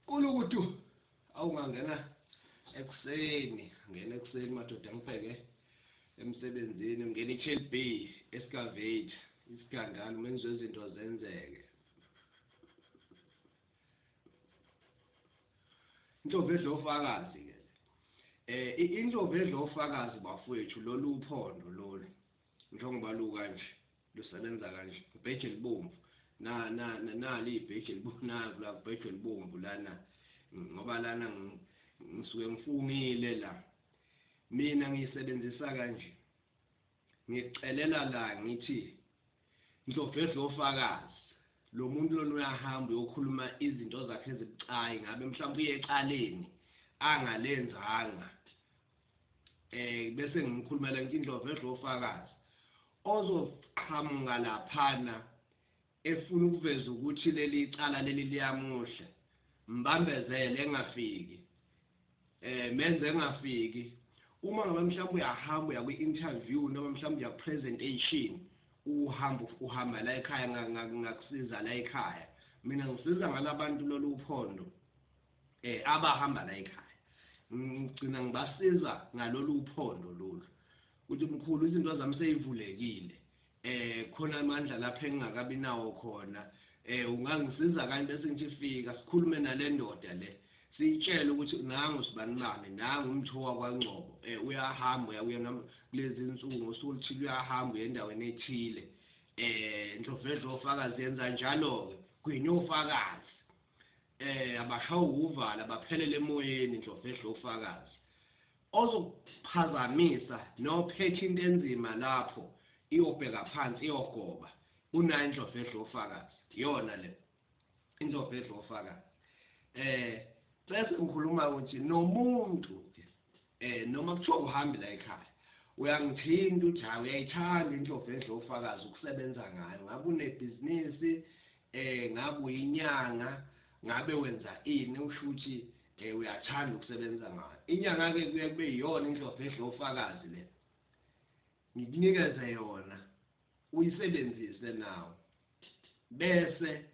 Kulukudu awungangena ekuseni, ngena ekuseni madoda, ngibheke emsebenzini, ngena i-Shell B excavator isigangane menziwe izinto zenzeke. Inhlobo edla ofakazi ke. Inhlobo edla ofakazi bafowethu, lolu uphondo lolu njengoba luka nje lusebenza kanje, ibheji elibomvu na na nali ibheji elibomvu naku la ibheji elibomvu lana, ngoba lana ngisuke ngifungile la. Mina ngiyisebenzisa kanje, ngikucelela la ngithi Ndlovu edla ofakazi, lo muntu lona uyahamba uyokhuluma izinto zakhe ezibucayi, ngabe mhlawumbe uye ecaleni angalenzanga, bese ngimkhulumela ngithi Ndlovu edla ofakazi ozoqhamuka laphana efuna ukuveza ukuthi leli icala leli liyamuhla, mbambezele engafiki, menze engafiki. Uma ngabe mhlawumbe uyahamba uya kwi-interview noma mhlawumbe uya ku-presentation, uhamba uhamba la ekhaya, ngakusiza la ekhaya. Mina ngisiza ngalabantu lolu uphondo abahamba la ekhaya, ngigcina ngibasiza ngalolu uphondo lolu ukuthi mkhulu izinto zami seyivulekile, khona amandla lapha engingakabi nawo khona, ungangisiza kani? Bese ngithi fika sikhulume nale ndoda le, siyitshele ukuthi nangu sibanibani, nangu umtho wakwaNgcobo, uyahamba uyakuya kulezi insuku ngosuku oluthile, uyahamba uya endaweni ethile. Ndlovu edla ofakazi yenza njalo-ke, gwinya ofakazi, abashawa uvala baphelele emoyeni. Ndlovu edla ofakazi ozokuphazamisa nophethe into enzima lapho iyobheka phansi iyogoba, unayo indlovu edla ofakazi, iyona le indlovu edla ofakazi. Bese ngikhuluma ukuthi nomuntu noma kuthiwa uhambi la ekhaya uyangithinta uthi hayi uyayithanda indlovu edla ofakazi ukusebenza ngayo, ngabe unebhizinisi, ngabe uyinyanga, ngabe wenza ini, usho ukuthi uyathanda ukusebenza ngayo inyanga ke, kuye kube yiyona indlovu edla ofakazi le, ngikunikeze yona uyisebenzise nawe, bese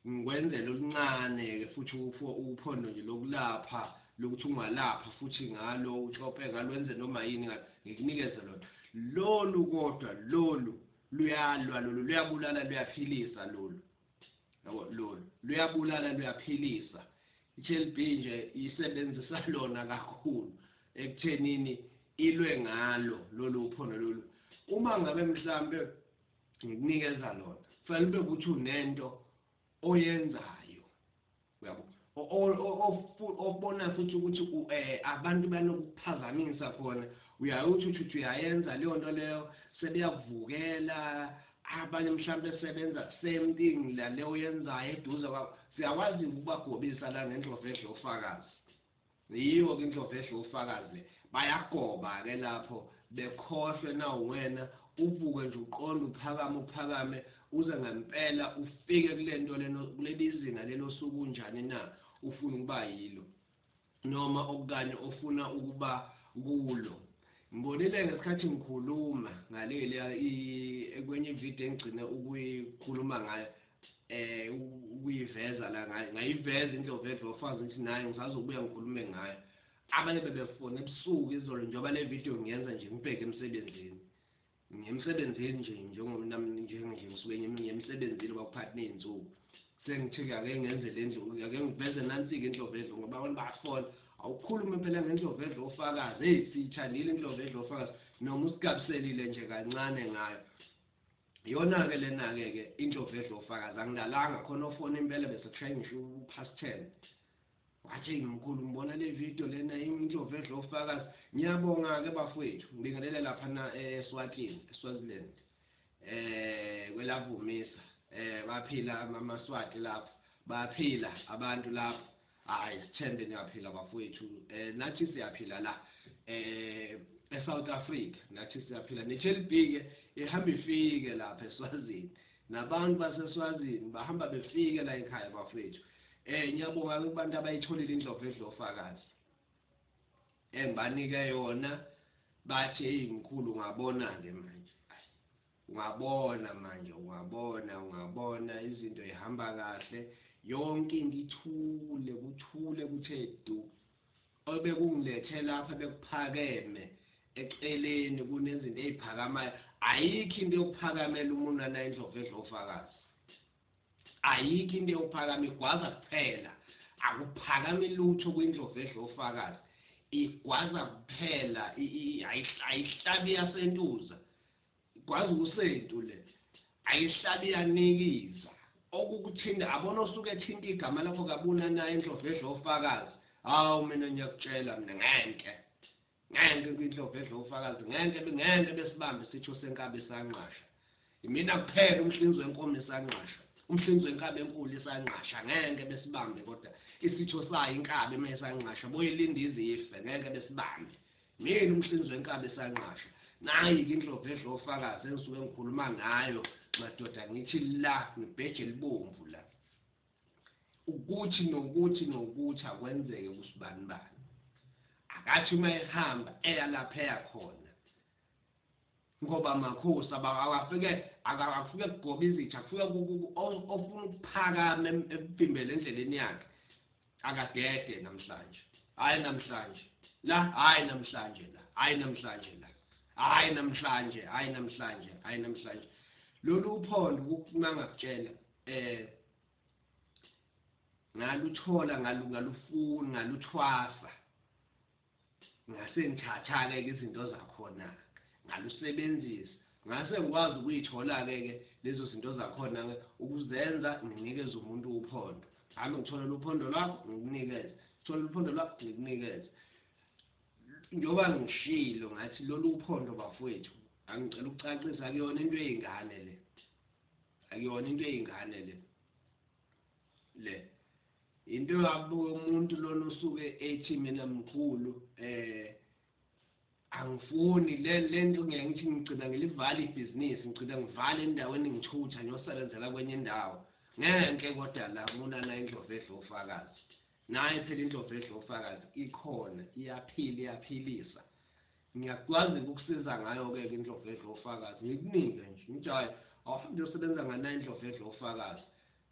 ngikwenzela oluncane ke futhi uphondo nje lokulapha, lokuthi ungalapha futhi ngalo, utshope ngalo, wenze noma yini, ngikunikeze lona lolu. Kodwa lolu luyalwa, lolu luyabulala, luyaphilisa lolu, yabo, lolu luyabulala, luyaphilisa. I-HLB nje isebenzisa lona kakhulu ekuthenini ilwe ngalo lolu uphondo lolu. Uma ngabe mhlambe ngikunikeza lona, kufanele ube ukuthi unento oyenzayo, uyabo, obona futhi ukuthi abantu banokuphazamisa khona, uyaye uthi uyayenza leyo nto leyo, sebeyakuvukela abanye, mhlambe sebenza same thing la leyo oyenzayo eduze kwakho. Siyakwazi ukubagobisa la ngendlovu edla ofakazi, yiyo-ke indlovu edla ofakazi le, bayagoba-ke lapho bekhohlwe na wena, uvuke nje uqonde uphakame uphakame uze ngempela ufike kule nto leno, kuleli zinga lelo suku unjani na ufuna ukuba yilo noma okanye ofuna ukuba kulo. Ngibonile ngesikhathi ngikhuluma ngaleli kwenye ividiyo engigcine ukuyikhuluma ngayo, ukuyiveza la, ngayiveza indlovu edla ofakazi, ngithi naye ngisazobuya ngikhulume ngayo. Abanye bebefona ebusuku izolo, njengoba le video ngiyenza nje ngibheke emsebenzini, ngisemsebenzini nje njengoba nje ngisuke ngisemsebenzini kwakuphathi ney'nsuku, sengithi ake ngenze le ndlu, ake ngiveze nansi-ke indlovu edla, ngoba abantu bayafona, awukhulume phela ngendlovu edla ofakazi, heyi siyithandile indlovu edla ofakazi, noma usigabiselile nje kancane ngayo. Iyona-ke lena-ke ke indlovu edla ofakazi, angilalanga khona ofona impela bese kushaya ngisho u-past 10, wathi eyi mkhulu ngibona le video lena indlovu edla ofakazi. Ngiyabonga-ke bafowethu, ngibingelele laphana eSwatini, eSwaziland, kwelavumisa, baphila amaSwati lapho, bayaphila abantu lapho, hayi sithembe niyaphila bafowethu, nathi siyaphila la eSouth Africa, nathi siyaphila. Ne-HLB ke ihamba ifike lapha eSwazini, nabantu baseSwazini bahamba befike la ekhaya bafowethu. Ngiyabonga kubantu abayitholile indlovu edla ofakazi engibanike yona, bathi hey mkhulu ungabona ke manje, ungabona manje, ungabona, ungabona izinto ihamba kahle. Yonke into ithule, kuthule kuthe du. Obekungilethe lapha bekuphakeme eceleni kunezinto eziphakamayo. Ayikho into yokuphakamela umuntu ana indlovu edla ofakazi. Ayikho into yokuphakama, igwaza kuphela. Akuphakami lutho kwindlovu edla ofakazi, igwaza kuphela, ayihlabi yasentuza, igwaza usentu le, ayihlabi yanikiza. Okukuthinta abona osuke ethinta igama lakho kabuna naye indlovu edla ofakazi. Hawu, mina ngiyakutshela, mina ngenke ngeke kwindlovu edla ofakazi, ngeke besibambe sitho senkabi isanqasha. Imina kuphela umhlinzi wenkomo isanqasha, umhlinzi wenkabi enkulu isanqasha, ngeke besibambe. Kodwa isitho sayo inkabi uma isanqasha boyilinda izife, ngeke besibambe. Mina umhlinzi wenkabi isanqasha. Nayi-ke indlovu edla ofakazi engisuke ngikhuluma ngayo madoda, ngithi la ngibheje libomvu la, ukuthi nokuthi nokuthi akwenzeke kusibani bani. Akathi uma ehamba eya lapha eya khona, ngoba makhosi akafike akafike kugoba izitha, akufike ofuna ukuphakama ekuvimbele endleleni yakhe, akadede namhlanje. Hayi namhlanje la, hayi namhlanje la, hayi namhlanje la, hayi namhlanje, hayi namhlanje, hayi namhlanje. Lolu phondo mangakutshela ngaluthola, ngalufuna, ngaluthwasa, ngase ngithatha-ke izinto zakhona ngalusebenzisa, ngase ngikwazi ukuyithola-ke ke lezo zinto zakhona-ke ukuzenza, nginikeze umuntu uphondo. Hhambe ngitholele uphondo lwakho ngikunikeze, ngitholele uphondo lwakho ngikunikeze. Njengoba ngishilo ngathi lolu uphondo bafowethu, angicela ukucacisa, akuyona into eyingane le, akuyona into eyingane le. Le into yabuka umuntu lona usuke ethi mina mkhulu angifuni le nto, ngeke ngithi ngigcina ngilivala ibhizinisi, ngigcina ngivala endaweni ngithutha ngiyosebenzela kwenye indawo. Ngeke kodwa la kunana indlovu edla ofakazi. Naye phela indlovu edla ofakazi ikhona, iyaphila, iyaphilisa. Ngiyakwazi ukukusiza ngayo-ke ke indlovu edla ofakazi, ngikunike nje ngithi hhayi awuhambe uyosebenza nganayo indlovu edla ofakazi,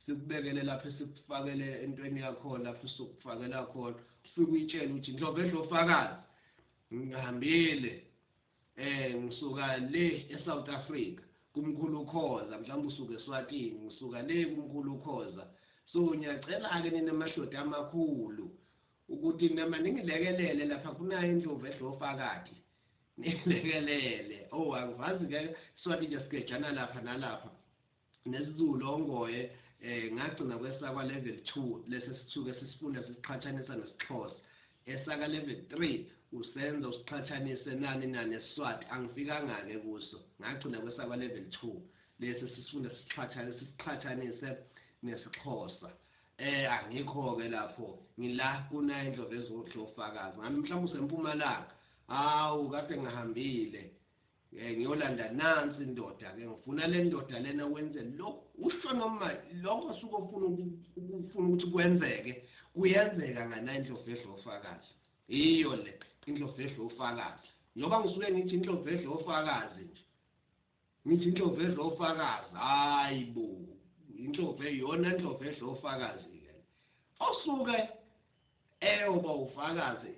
sikubekele lapho, sikufakele entweni yakhona lapho sokufakela khona, ufike uyitshele ukuthi indlovu edla ofakazi ngihambile ngisuka le eSouth Africa kumkhulu Khoza, mhlawumbe usuke eSwatini, ngisuka le kumkhulu Khoza, so ngiyacela-ke nina madoda amakhulu ukuthi nama ningilekelele lapha kunayo indlovu edla ofakazi, nilekelele. Oh, angivazi-ke Swati nje sigejana lapha nalapha nesiZulu ongoye. Ngagcina kwesakwa level 2 lesi sithuke sisifunda sisiqhathanisa nesiXhosa, esaka level 3 usenza usiqhathanise nani nani esiSwati, angifikanga-ke kuso, ngagcina kwesakwa level 2 lesi sisifunda sisiqhathanise nesiXhosa. Angikho-ke lapho, ngila kunayo indlovu ezodla ofakazi. Ngami mhlawumbe usempumalanga, hawu kade ngihambile ngiyolanda nansi indoda-ke, ngifuna le ndoda lena wenze lokhu, usho noma lokho osuke ufuna ukufuna ukuthi kwenzeke, kuyenzeka ngana indlovu edla ofakazi. Iyo le indlovu edla ofakazi, njengoba ngisuke ngithi indlovu edla ofakazi nje, ngithi indlovu edla ofakazi, hayi bo, indlovu eyona indlovu edla ofakazi-ke osuke eyoba ufakazi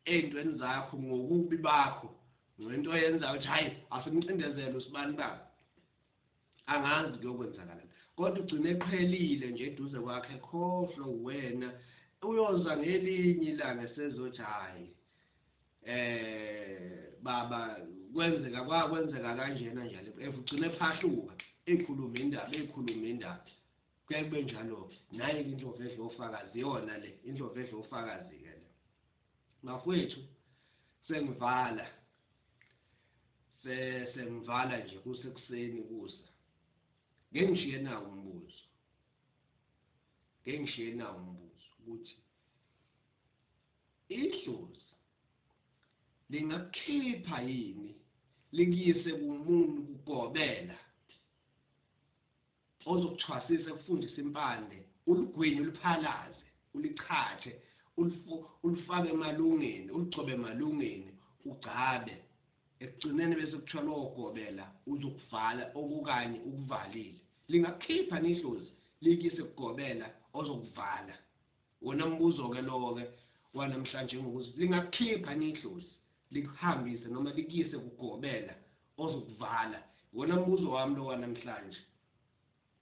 ey'ntweni zakho ngokubi bakho, ngento oyenzayo ukuthi hhayi asimcindezele usibani baba, angazi kuyokwenzakalani, kodwa ugcine eqhelile nje eduze kwakhe, khohlwa wena, uyoza ngelinye ilanga esezothi hhayi baba kwenzeka kwakwenzeka kanjena njalo, ugcine ephahluka ekhuluma indaba, ekhuluma indaba, kuyaye kube njalo-ke. Nayi-ke indlovu edla ofakazi, iyona le indlovu edla ofakazi-ke le. Bafowethu sengivala, sengivala nje kusekuseni kusa, ngeke ngishiye nawo umbuzo, ngeke ngishiye nawo umbuzo ukuthi idlozi lingakukhipha yini likuyise kumuntu kugobela ozokuthwasisa ekufundisa impande, uligwinye, uliphalaze, ulichathe, ulifake emalungeni, uligcobe emalungeni, ugcabe, ekugcineni bese kuthiwa lowo gobela uzokuvala okukanye ukuvalile. Lingakukhipha nidlozi likuyise kugobela ozokuvala? Wona mbuzo-ke lowo-ke wanamhlanje, ngokuthi lingakukhipha nidlozi likuhambise noma likuyise kugobela ozokuvala. Wona mbuzo wami lo wanamhlanje.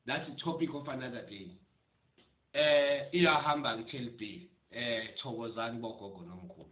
That's the topic of another day. Iyahamba ke TLB. Thokozani bogogo nomkhulu.